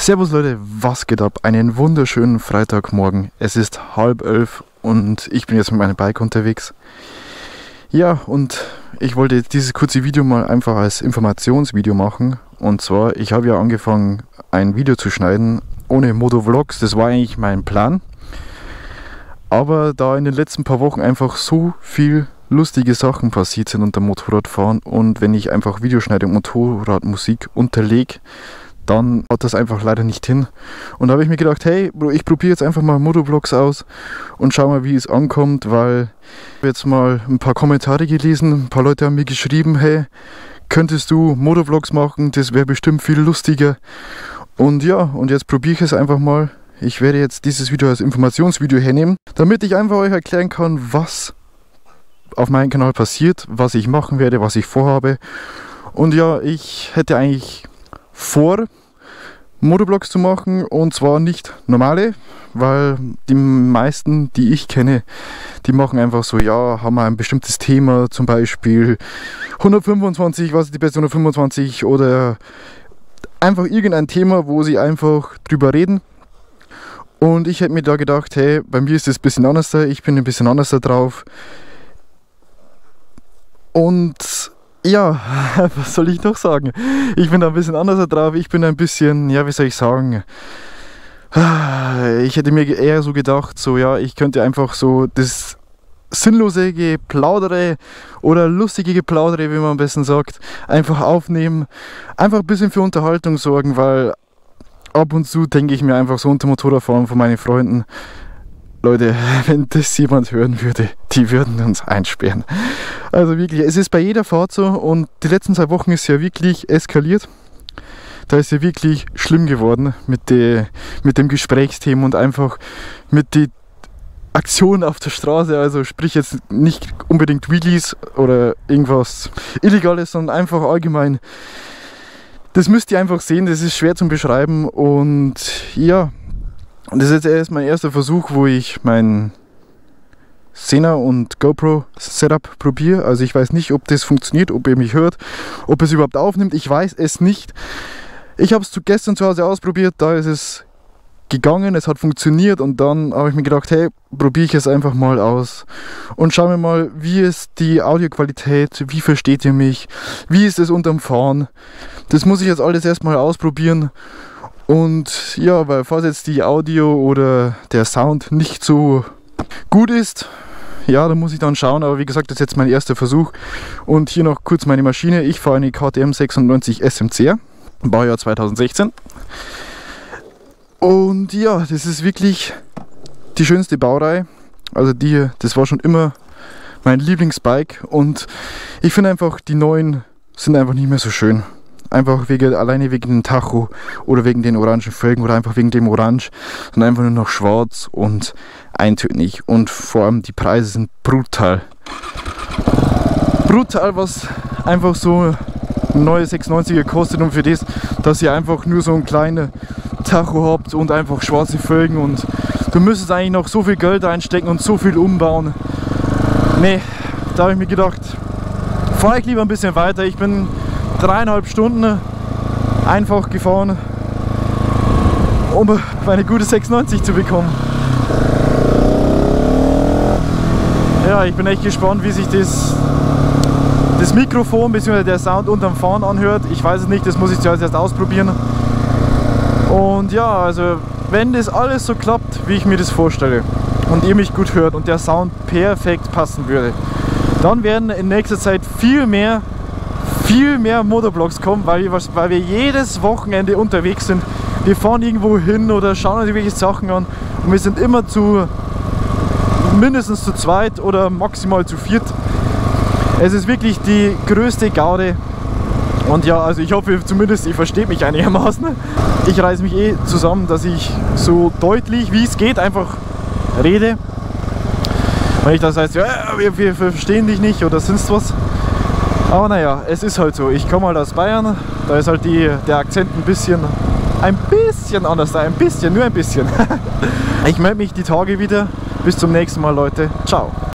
Servus Leute, was geht ab? Einen wunderschönen Freitagmorgen. Es ist 10:30 und ich bin jetzt mit meinem Bike unterwegs. Ja, und ich wollte jetzt dieses kurze Video mal einfach als Informationsvideo machen. Und zwar, ich habe ja angefangen, ein Video zu schneiden ohne Motovlogs. Das war eigentlich mein Plan. Aber da in den letzten paar Wochen einfach so viel lustige Sachen passiert sind unter Motorradfahren und wenn ich einfach Video schneide und Motorradmusik unterlege, dann haut das einfach leider nicht hin. Und da habe ich mir gedacht, hey, ich probiere jetzt einfach mal Motovlogs aus und schau mal, wie es ankommt, weil ich habe jetzt mal ein paar Kommentare gelesen, ein paar Leute haben mir geschrieben, hey, könntest du Motovlogs machen, das wäre bestimmt viel lustiger. Und ja, und jetzt probiere ich es einfach mal. Ich werde jetzt dieses Video als Informationsvideo hernehmen, damit ich einfach euch erklären kann, was auf meinem Kanal passiert, was ich machen werde, was ich vorhabe. Und ja, ich hätte eigentlich vor, Motovlogs zu machen, und zwar nicht normale, weil die meisten, die ich kenne, die machen einfach so, ja, haben wir ein bestimmtes Thema, zum Beispiel 125, was ist die beste 125 oder einfach irgendein Thema, wo sie einfach drüber reden. Und ich hätte mir da gedacht, hey, bei mir ist das ein bisschen anders, ich bin ein bisschen anders da drauf. Und ja, was soll ich noch sagen? Ich bin da ein bisschen anders drauf, ich bin ein bisschen, ja, wie soll ich sagen, ich hätte mir eher so gedacht, so ja, ich könnte einfach so das sinnlose Geplaudere oder lustige Geplaudere, wie man am besten sagt, einfach aufnehmen, einfach ein bisschen für Unterhaltung sorgen, weil ab und zu denke ich mir einfach so unter Motorradfahren von meinen Freunden, Leute, wenn das jemand hören würde, die würden uns einsperren. Also wirklich, es ist bei jeder Fahrt so und die letzten 2 Wochen ist ja wirklich eskaliert. Da ist ja wirklich schlimm geworden mit dem Gesprächsthema und einfach mit den Aktionen auf der Straße. Also sprich jetzt nicht unbedingt Wheelies oder irgendwas Illegales, sondern einfach allgemein. Das müsst ihr einfach sehen, das ist schwer zum Beschreiben und ja. Und das ist jetzt erst mein erster Versuch, wo ich mein Sena und GoPro Setup probiere. Also ich weiß nicht, ob das funktioniert, ob ihr mich hört, ob es überhaupt aufnimmt. Ich weiß es nicht. Ich habe es gestern zu Hause ausprobiert, da ist es gegangen, es hat funktioniert und dann habe ich mir gedacht, hey, probiere ich es einfach mal aus und schauen wir mal, wie ist die Audioqualität, wie versteht ihr mich, wie ist es unterm Fahren. Das muss ich jetzt alles erstmal ausprobieren. Und ja, weil falls jetzt die Audio oder der Sound nicht so gut ist, ja, da muss ich dann schauen. Aber wie gesagt, das ist jetzt mein erster Versuch. Und hier noch kurz meine Maschine. Ich fahre eine KTM 96 SMCR, Baujahr 2016. Und ja, das ist wirklich die schönste Baureihe. Also die, das war schon immer mein Lieblingsbike. Und ich finde einfach, die neuen sind einfach nicht mehr so schön. Einfach alleine wegen dem Tacho oder wegen den orangen Felgen oder einfach wegen dem Orange, sondern einfach nur noch schwarz und eintönig. Und vor allem die Preise sind brutal. Brutal, was einfach so ein neues 96er kostet und für das, dass ihr einfach nur so ein kleines Tacho habt und einfach schwarze Felgen und du müsstest eigentlich noch so viel Geld reinstecken und so viel umbauen. Nee, da habe ich mir gedacht, fahre ich lieber ein bisschen weiter. Ich bin 3,5 Stunden einfach gefahren, um meine gute 96 zu bekommen. Ja, ich bin echt gespannt, wie sich das Mikrofon bzw. der Sound unterm Fahren anhört. Ich weiß es nicht, das muss ich zuerst erst ausprobieren. Und ja, also wenn das alles so klappt, wie ich mir das vorstelle und ihr mich gut hört und der Sound perfekt passen würde, dann werden in nächster Zeit viel mehr Motovlogs kommen, weil wir jedes Wochenende unterwegs sind. Wir fahren irgendwo hin oder schauen uns irgendwelche Sachen an und wir sind immer zu mindestens zu zweit oder maximal zu viert. Es ist wirklich die größte Gaude. Und ja, also ich hoffe zumindest, ihr versteht mich einigermaßen. Ich reiße mich eh zusammen, dass ich so deutlich, wie es geht, einfach rede. Wenn ich das heißt, ja, wir verstehen dich nicht oder sonst was. Aber naja, es ist halt so. Ich komme halt aus Bayern, da ist halt der Akzent ein bisschen anders da, ein bisschen, nur ein bisschen. Ich melde mich die Tage wieder. Bis zum nächsten Mal, Leute. Ciao.